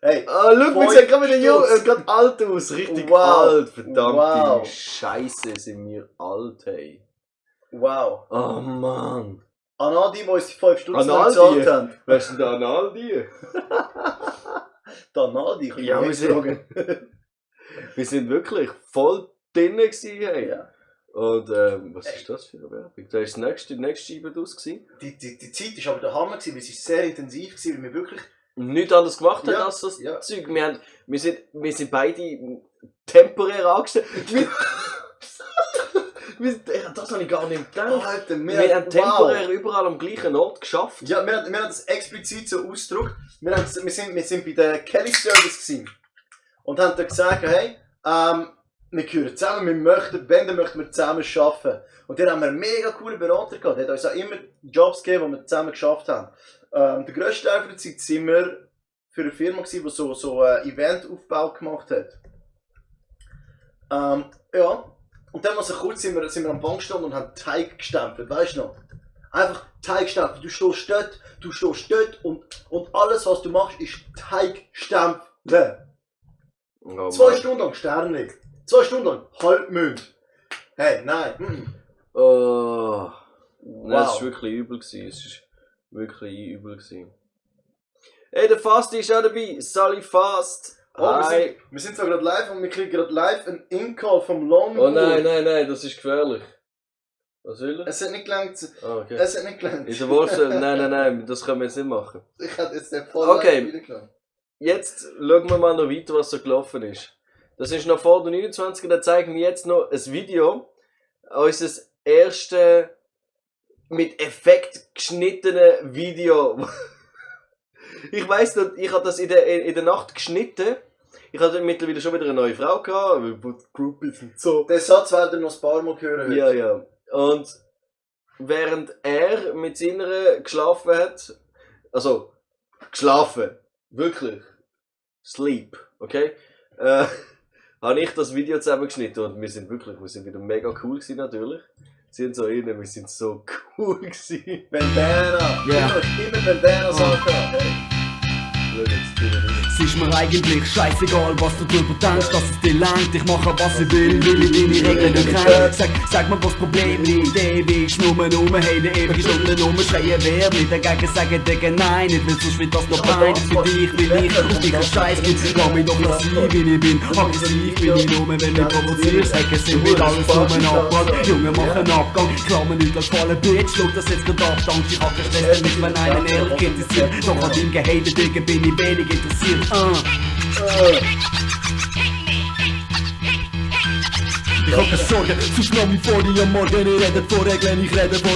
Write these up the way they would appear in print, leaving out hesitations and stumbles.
Hey, schau, wir sehen gerade wieder jung und gerade alt aus. Richtig alt. Verdammte Scheiße, sind wir alt, hey. Wow. Oh Mann. An all die, die uns 5 Stunden gezahlt haben. Wer ist denn da an all die? Danadi, ich ja, wir sind wirklich voll drin gewesen, hey. Ja. Und was ist das für eine Werbung? Da ist die nächste Scheibe draus gewesen. Die Zeit war aber der Hammer gewesen, weil es sehr intensiv war, weil wir wirklich nichts anderes gemacht haben als das Zeug. Wir sind beide temporär angestellt. Das habe ich gar nicht gedacht. Alter, wir haben temporär überall am gleichen Ort geschafft. Ja, wir haben das explizit so ausgedrückt. Wir sind bei der Kelly Service gewesen und haben dann gesagt, hey, wir gehören zusammen, möchten wir zusammen arbeiten. Und dann haben wir einen mega coolen Berater gehabt. Der hat uns auch immer Jobs gegeben, die wir zusammen geschafft haben. Der grösste Teil der Zeit sind wir für eine Firma gewesen, die so Eventaufbau gemacht hat. Ja. Und dann mal so kurz sind wir am Bank gestanden und haben Teig gestempelt, weißt du noch? Einfach Teig gestempelt. Du stehst dort und alles was du machst ist Teig stempeln. Oh, 2 Stunden lang Sternli. 2 Stunden lang Halbmond. Hey, nein. Oh. Wow. Nein, es war wirklich übel. Hey, der Fast ist auch dabei. Sally Fast. Oh, wir sind zwar gerade live und wir kriegen gerade live einen In-Call vom Longwood. Oh nein, das ist gefährlich. Was will er? Es hat nicht gelangt. Oh, okay. Es hat nicht gelangt. In der Wurzel, nein, das können wir jetzt nicht machen. Ich hätte jetzt den voll okay. Jetzt schauen wir mal noch weiter, was so gelaufen ist. Das ist noch vor der 29. Da zeigen wir jetzt noch ein Video. Unser erstes mit Effekt geschnittene Video. Ich weiss nicht, ich habe das in der Nacht geschnitten. Ich hatte mittlerweile schon wieder eine neue Frau gehabt, weil Groupies und so. Den Satz werden noch ein paar Mal hören. Ja. Und während er mit seiner geschlafen hat, also geschlafen, wirklich, sleep, okay, habe ich das Video zusammengeschnitten und wir sind wieder mega cool gewesen natürlich. Sie sind so innen, wir sind so cool gewesen. Bandana! Ja. Immer Bandana sagen. Es ist mir eigentlich scheißegal, was du drüber denkst, dass es dir langt. Ich mache was ich will ich deine Regeln nicht kennen. Sag mir, was das Problem liegt. Ewig schnurren hey, eine ewige Stunde schreien wer nicht dagegen sagen, dagegen nein. Nicht will sonst wird das noch peinlich für dich, will ich auf dich Scheiß gibt's. Lass mich doch noch sein, wie ich bin. Aggressiv bin ich nur, wenn ich provoziere. Sagen, sind wir alles nur ein Abwand. Junge, mach einen Abgang, Klammer nicht als fallen Bitch. Schau das jetzt gerade ab, dank ich hab Stress, damit man einen ehrlich kritisiert. Doch an deinem geheimten Ding bin ich wenig interessiert. Ich hab keine Sorgen, sonst noch mich vor dir am Morgen. Ich rede von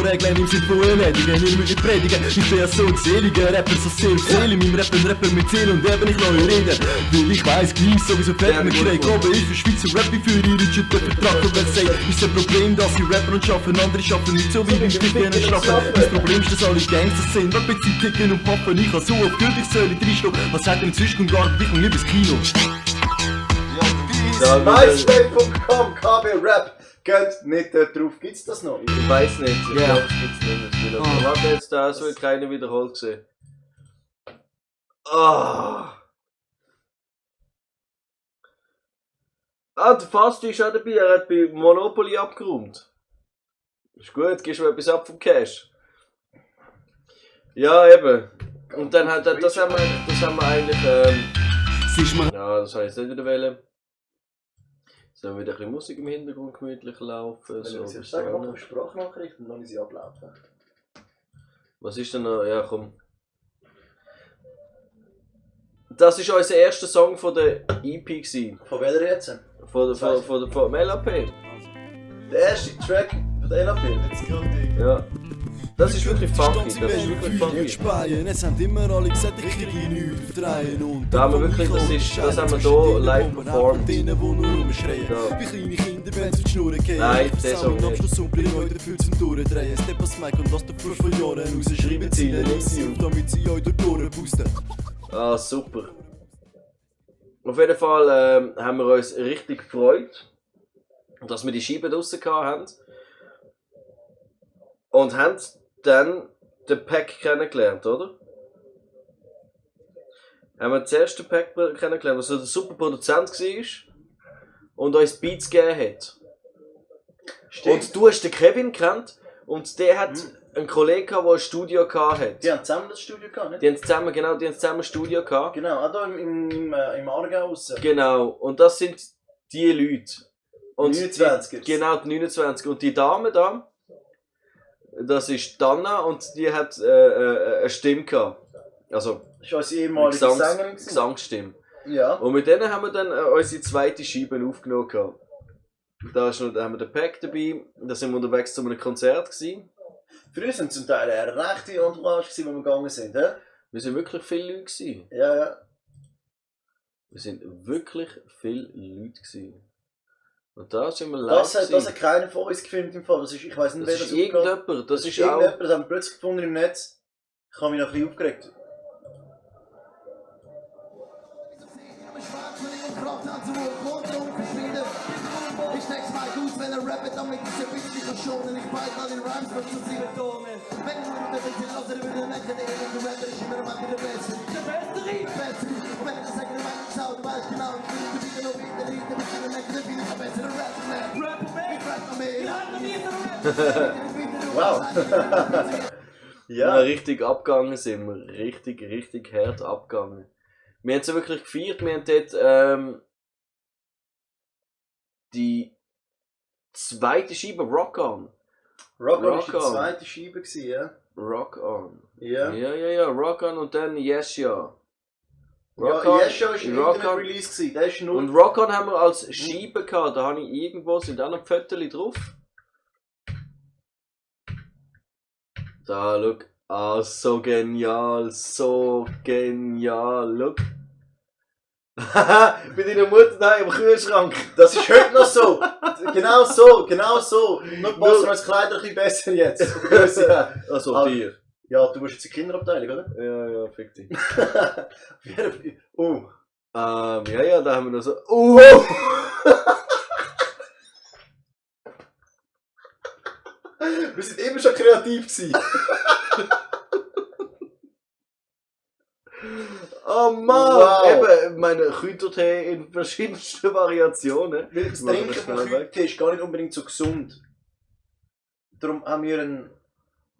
Regeln, im Sinn von erledigen. Ich will nicht predigen, ich bin ja so ein seliger Rapper, so sehr Seele. In meinem Rapper mit Seele und eben ich neue reden. Weil ich weiss, gleich sowieso fällt mir schräg. Glaube ich für Schweizer Rap, wie für die Richard der Vertrag. Und wer sagt, ist das Problem, dass sie Rapper und schaffen, andere schaffen nicht so wie beim Ficken und Strafen. Das Problem ist, dass alle Gangsters sind, Rap mit sie ticken und poppen. Ich kann so auf Geld, ich soll nicht reinstehen. Was sagt denn inzwischen und gar nicht, ich komm nicht ins Kino. MySpace.com, KB Rap. Geht nicht drauf. Gibt's das noch? Ich weiß nicht. Ich glaube, es gibt's nicht. Ich habe jetzt da so keine wiederholt gesehen. Der Fast ist auch dabei. Er hat bei Monopoly abgeräumt. Ist gut, gibst du etwas ab vom Cash. Ja, eben. Und dann hat das haben wir eigentlich. Ja, das heisst nicht wieder wählen. Jetzt haben wir wieder ein bisschen Musik im Hintergrund gemütlich laufen. So, ich sage, mach eine Sprachnachricht und dann ist sie ablaufen. Was ist denn noch? Ja, komm. Das war unser erster Song von der EP gewesen. Von welcher jetzt? Von dem LAP. Der erste Track von der LAP? Ja. Das ist wirklich funky, das ist wirklich funky. Es haben immer alle gesagt, ich kriege nichts verdrehen und da haben wir wirklich, das haben wir hier live performt. Wie kleine Kinder, wenn sie schnurren gehen. Nein, das auch nicht. Abschlusssumpel heute für zum Durchdrehen. Step as Mike und lass den Fluss von Jahren rausschreiben, Ziele easy auf, damit sie euch durch die Ohren pusten. Ah, super. Auf jeden Fall haben wir uns richtig gefreut, dass wir die Scheibe draussen haben. Und haben dann den Pack kennengelernt, oder? haben wir das erste Pack kennengelernt, was so der super Produzent war und uns Beats gegeben hat. Stimmt. Und du hast den Kevin gekannt und der hat einen Kollegen gehabt, der ein Studio hatte. Die haben zusammen das Studio gehabt, nicht? Die haben zusammen ein Studio gehabt. Genau, auch hier im Aargau raus. Genau, und das sind die Leute. Und 29ers. Genau, die 29. Und die Dame da, das ist Dana und die hat eine Stimme gehabt. Also, Das war unsere ehemalige Sängerin. Gesangsstimme. Ja. Und mit denen haben wir dann unsere zweite Scheibe aufgenommen gehabt. Da haben wir den Pack dabei, da sind wir unterwegs zu einem Konzert gewesen. Früher waren zum Teil eine rechte Entourage, wo wir gegangen sind. He? Wir sind wirklich viele Leute gewesen. Ja, ja. Wir sind wirklich viele Leute gewesen. Und da sind wir live Das hat keiner von uns gefilmt im Fall. Ich weiss nicht, wer das ist irgendjemand. Das ist auch... irgendjemand, das haben wir plötzlich gefunden im Netz. Ich habe mich noch ein bisschen aufgeregt. Ich steck's mal gut, wenn er rappet, damit ich ein bisschen schonen. Ich beiß an den Rhymes, was zu sie betonen. Wenn du mit der Bitte aus der Mitte meckern, du rapper, ich immer mal wieder besser. Der Beste. Und wenn ich das sage, dann schau, du weißt genau, ich will nicht wieder noch wieder reden, mit deinem Meckern, dann bin ich der bessere Rapper. Wow. Ja, Ja. richtig abgegangen sind wir. Richtig hart abgegangen. Wir haben es wirklich gefeiert. Wir haben dort die zweite Scheibe Rock On. Rock On war Rock die On. zweite Scheibe, ja. Rock On. Ja. Ja, Rock On und dann Yes Ja. Ja, Yes Show war ein Internet-Release, der ist nur... Und Rock On haben wir als Scheibe gehabt. Da habe ich irgendwo, sind auch noch Fotos drauf. Da, schau. Ah, so genial, schau. Haha, bei deiner Mutter daheim im Kühlschrank. Das ist heute noch so. Genau so. Nur passen uns Kleider ein bisschen besser jetzt. Ja. Also Aber- dir. Ja, du bist jetzt in der Kinderabteilung, oder? Ja, fick dich. Oh. Ja, da haben wir noch so. Wir sind immer schon kreativ gewesen. Oh Mann! Wow. Eben, meine Kräutertee in verschiedensten Variationen. Weil das Machen wir Trinken schnell von weg. Kräutertee ist gar nicht unbedingt so gesund. Darum haben wir einen...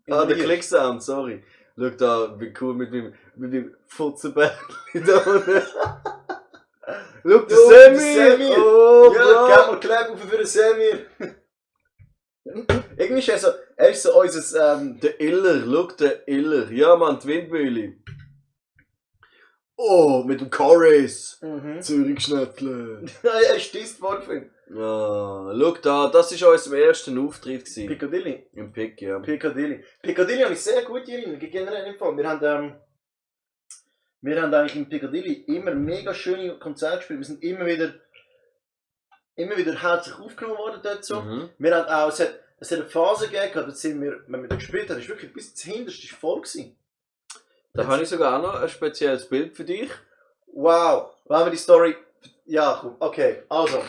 Ah, der Clicksound, sorry. Schau da, wie cool mit dem Futzenbärtchen da unten. Schau, der Semir! Oh, Ja, Bro. gib mal Kleb auf für den Semir. Irgendwie ist er ist so unser... Der Iller, schau, der Iller. Ja, Mann, die Windmühle. Oh, mit dem Chorus. Zürich Schnäpple. Er ist disst worden. Ja, schau da, das war unser erster Auftritt gewesen. Piccadilly. Im Pick, ja. Piccadilly habe ich sehr gute Erinnerungen, generell im Fall. Wir haben eigentlich in Piccadilly immer mega schöne Konzerte gespielt. Wir sind immer wieder herzlich aufgenommen worden dort so. Wir haben auch, es hat eine Phase gegeben, da sind wir, wenn wir da gespielt haben, ist wirklich bis zum Hintersten ist voll gewesen. Da habe ich sogar auch noch ein spezielles Bild für dich. Wow, wollen wir die Story... Ja, komm, okay, also.